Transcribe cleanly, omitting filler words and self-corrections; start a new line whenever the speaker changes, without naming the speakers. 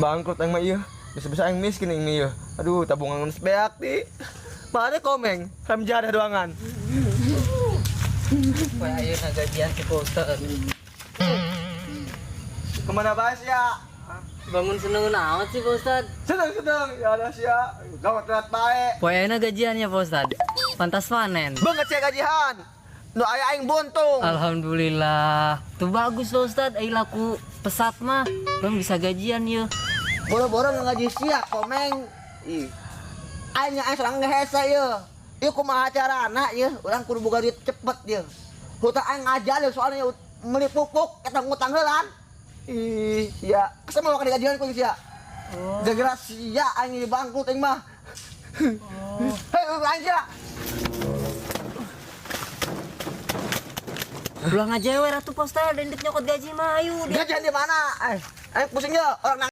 Bangkrut aing mah ieu. Bisa-bisa aing miskin aing mah ieu. Aduh, tabungan geus beak di. Mana komeng? Hamjadah doangan.
Poe ayeuna gajian si Pak Ustad.
Kemana bae sia?
Bangun seneng amat sih Pak Ustad.
Sedang sedang ya ada sia. Gawat telat bae.
Poe ayeuna gajiannya Pak Ustad. Pantas panen.
Banget sia gajian. Nu aya aing buntung.
Alhamdulillah. Tuh bagus Pak Ustad, ai laku pesat mah. Bang bisa gajian yeuh.
Boro-boro ngaji sia komeng. Ih. Aing aing serang ngehese ieu. Ieu kumaha carana ieu? Urang kudu boga duit cepet ieu. Hutang aing ngajalil soalnya meuli pupuk eta ngutang heulan. Ih, sia. Kesel mau digajian ku sia.
Oh.
Gara-gara sia aing bangkrut aing mah.
Oh.
Hei, aing sia.
Ulah ngajewer atuh Pak Ustad, endek nyokot gaji mah ayo.
Gajian di mana? Eh, aing pusing ya orang.